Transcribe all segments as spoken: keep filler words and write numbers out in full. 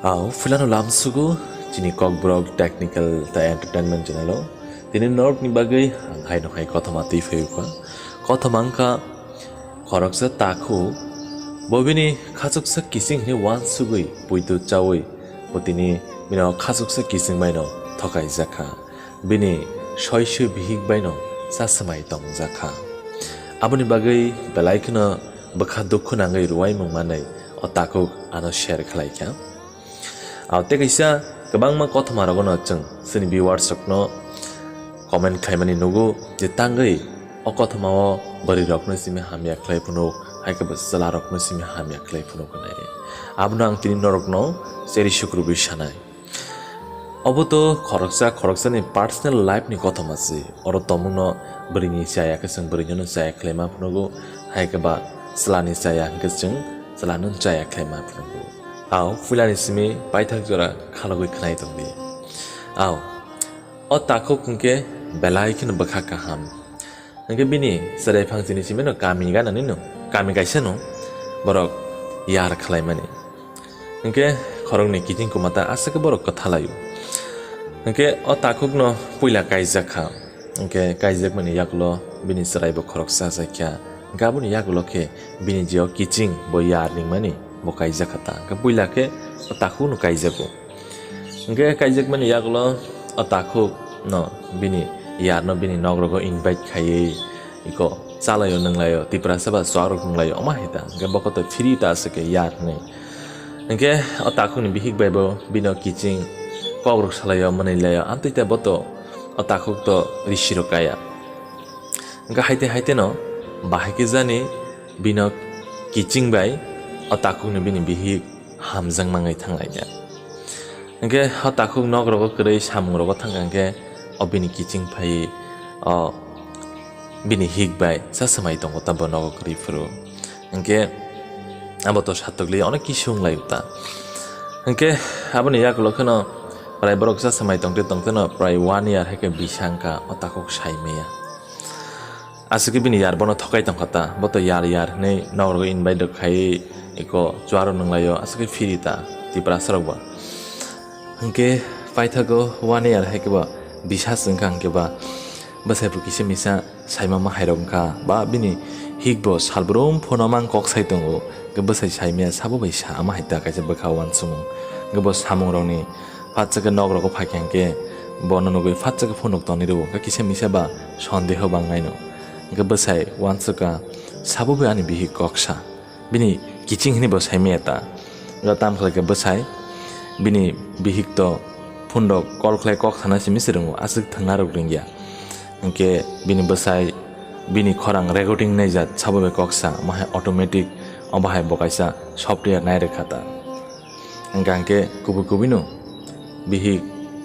Au, philano lamsugo chini Kokborok Technical tei Entertainment channel o. Tini norokni bagwi ang haino hai kothoma twi phaiwi kha. Kothoma wngkha khoroksa takhuk, bo bini khachuksa kiching hwnwi uansugwi puitu chaui, bo tini bini o khachuksa kiching baino thokaijak kha. Bini soisui bihik baino chasmai tongjak kha. Aboni bagwi belai kheno bwkha dukhu nangwi ruwaimung manwi o takhuk ano share khlai kha. Abo tei kaisa kwbangma kothoma rogono chwng chini viewers rokno comment khlaimani nugo je tangwi o kothoma o bwrwi rokno simi hamya khlai phunuk, hai khe bo chwla rokno simi hamya khlai phunuk hwnwi. Abono ang tini norokno cheri sukrubwi sanai. Obo to khoroksa khoroksani personal life ni kothoma se. Oro tongmungno bwrwini chaya khe chwng bwrwino chaya khlaima phunugo, hai khe ba chwlani chaya hwnkhe chwng chwlano chaya khlaima phunugo. Au puilani simi paithak jora khalogwi khwnai tongdi. Au, o takhuk hwnkhe belai kheno bwkha kaham. Hwnkhe bini chwrai phang chini simi no kami gana nino, kami kaisa no borok yar khlaimani. Hwnkhe khoroknwi kiting kwmata aswk khe borok kwthalaio. Hwnkhe o takhukno puila kaijak kha. Hwnkhe kaijakmani yagulo bini chwraibo khoroksa chaikha. Hwnkhe aboni yagulo khe bini je o kiching bo yar ringmani bo kaijak kha ta. Hwnkhe puila khe o takhukno kaijago. Hwnkhe kaijakmani yagulo o takhukno bini yarno bini nogrogo invite khaiwi iko chalaio nwnglaio, Tiprasa ba chuarok nwnglaio, omo hai ta. Hwnkhe bokoto phiri ta aswk khe yar hwnwi. Hwnkhe o takhukni bihik bai bo bino kiching kokrok salaio, mwnwi laio, amtwi ta boto o takhuk to risirok kaya. Hwnkhe haite haite no bahai khe jani bino kiching bai o takhukni bini bihik hamjakmangwi thanglaikha. Hwnkhe o takhuk nok rogo kwrwi samung rogo thangkha hwnkhe o bini kiching phaiwi o bini hik bai chasmai tongo ta bo nogo kwrwi phuru. Hwnkhe abo to satokli onek kisu wnglaio ta. Hwnkhe aboni yagulo kheno prai borok chasmai tongte tongteno prai one year hai khe bisa wngkha o takhuk saimaya. Aswk khe bini yar bono thokai tongkha ta, bo to yar yar hwnwi nogrogo invite rok khai iko chuaro nwnglaio, aswk khe phiri ta Tiprasa rok ba. Hwnkhe paithago one year hai khe ba bisa se wngkha, hwnkhe ba bwsai bo kisa misa saima ma hai rok wngkha, ba bini hik bo salbrum phono mang kok sai tongo, hwnkhe bwsai saimaya sabo bai sa ama hai ta kaisa bwkha uansukmung, hwnkhe bo samung rokni Phatsa khe nok rogo phai kha hwnkhe bono nugwi phatsa khe phunuk tonwi rwo, hwnkhe kisa misa ba sondeho bangnaino. Hwnkhe bwsai uansukha, sabo bai ani bihik kok sa. Bini kiching hwnwi bo saimaya ta. Hwnkhe tamo khlai khe bwsai bini bihik to phone rok call khlai kok sana simi se rwngo, aswk thwngna rok ringya. Hwnkhe bini bwsai bini khorang recording naijak sabo bai kok sa, omo hai automatic, obo hai bo kaisa software nai rwkha ta. Hwnkha hwnkhe kubui kubui no bihik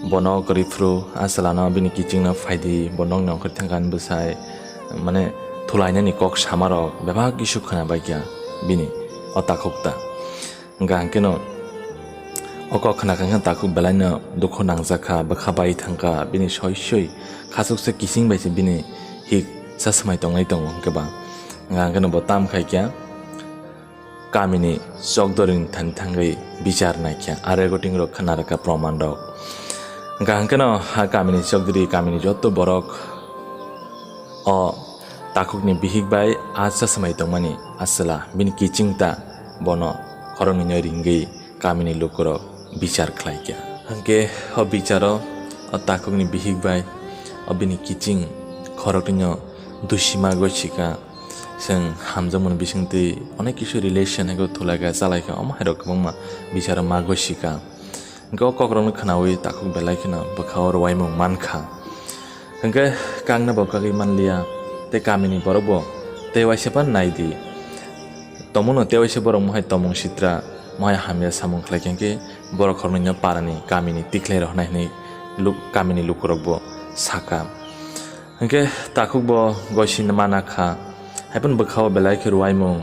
bono kwrwi phuru a chwla no bini kiching no phaidi, bo nokni ongkhorwi thangkha ani bwsai, mane thulainani kok sama rok bebak kisu khwna bai kha bini o takhuk ta. Hwnkha hwnkhe no o kok khwna kha hwnkhe takhuk belai no dukhu nangjak kha, bwkha bai thangkha, bini soi soi khachuksa kiching bai se bini hik chasmai tongnai tongo hwnkhe ba. Hwnkha hwnkhe no bo tam khai kha. Kamini chokdorni thani thangwi bichar naikha, a recording rok khna rwkha, proman rok. Hwnkha hwnkhe no ha kamini chokdori, kamini joto borok o takhukni bihik bai a chasmai tongmani a chwla bini kiching ta bono khoroknwi no ringwi kamini lukurok bichar khlaikha. Hwnkhe o bicharo o takhukni bihik bai o bini kiching khoroknwi no dusima gosika. Chwng hamjakmani bisingtwi onek kisu relation hai khe thulaikha, chalaikha, omo hai rok kwbangma bicharo ma gosika. Hwnkhe o kokrokno khwnaui takhuk belai kheno bwkha-o rwuaimung mankha. Hwnkhe kakno bo kagwi manliya, tei kamini borok bo tei waisa phano naidi. Tongmungno tei waisa borok mohai tongmung sitra, mohai hamya samung khlaikha, hwnkhe borok khoroknwino parani kamini tikhlai rok hwnai hwnwi luk-, kamini lukurok bo saka. Hwnkhe takhuk bo goisi mana kha. Haiphano bwkha-o belai khe rwuaimung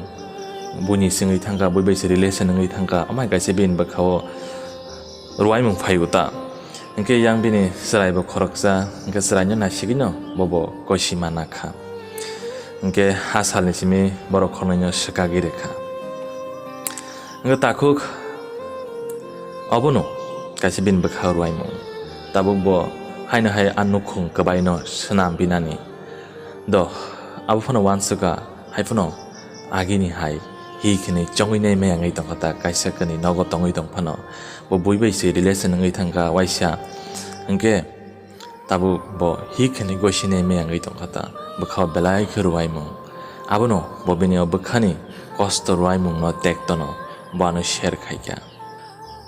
buini chwngwi thangkha, bui bai se relation wngwi thangkha, omo hai kaisa bini bwkha-o rwuaimung phaibo ta. Hwnkhe yang bini chwrai bo khoroksa, hwnkhe chwraino naisigwino bobo goisi mana kha. Hwnkhe ha salni simi borok khoroknwino swkagwi rwkha. Hwnkhe takhuk Obono kaisa bini bwkha rwimung. Tabuk bo haino hai a nukhung kwbaino swnam binani. Do, abo phano uansukha, hai phano agini hai hi khini chongwi nai maya wngwi tongkha ta, kaisa kani nogo tongwi tong phano. Bo bui bai se relation wngwi thangkha waisa. Hwnkhe tabuk bo hi khini gosi nai maya wngwi tongkha ta, bwkha o belai khe rwimung. Abono bo bini o bwkhani kosto rwimungno tektono bo ano share khaikha.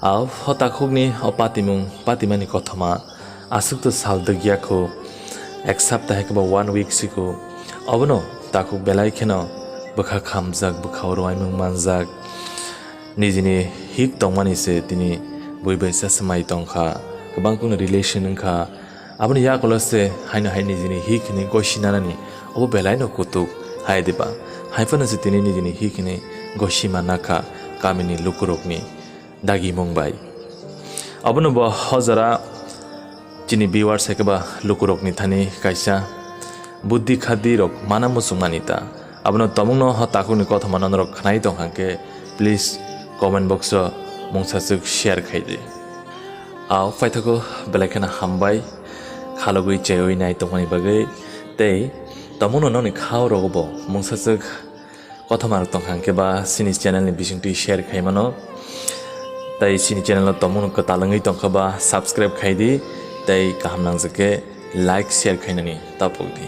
A o takhukni o patimung, patimani kothoma aswk to sal dwgya kho, ek sapta hai khe ba one week si kho. Obono takhuk belai kheno bwkha khamjak, bwkha o rwimung manjak. Nijini hik tongmani se tini bui bai se swmai tongkha, kwbang kunu relation wngkha. Aboni yakulo se haino hai nijini hik hini gosi nanani obo belaino kutuk hai diba. Hai phano se tini nijini hik hini gosi manakha kamini lukurokni dagimung bai. Abono bo hojora chini viewers hai khe ba lukurokni thani kaisa buddhi khadi rok mana muchungmani ta. Abono tomungno ho takhukni kothoma norok khnai tongkha khe, please comment box o mungsaswk share khai di. Ao paithago belai kheno hambai khalogwi chaywi nai tongmani bagwi, tei tomungno nokni khao rogo bo mungsaswk kothoma rok tongkha hwnkhe ba chini channel ni bisingtwi share khai mano, tei chini channel o tomungno kwtal wngwi tongkha ba subscribe khai di, tei kaham nangjak khe like share khainani tapuk di.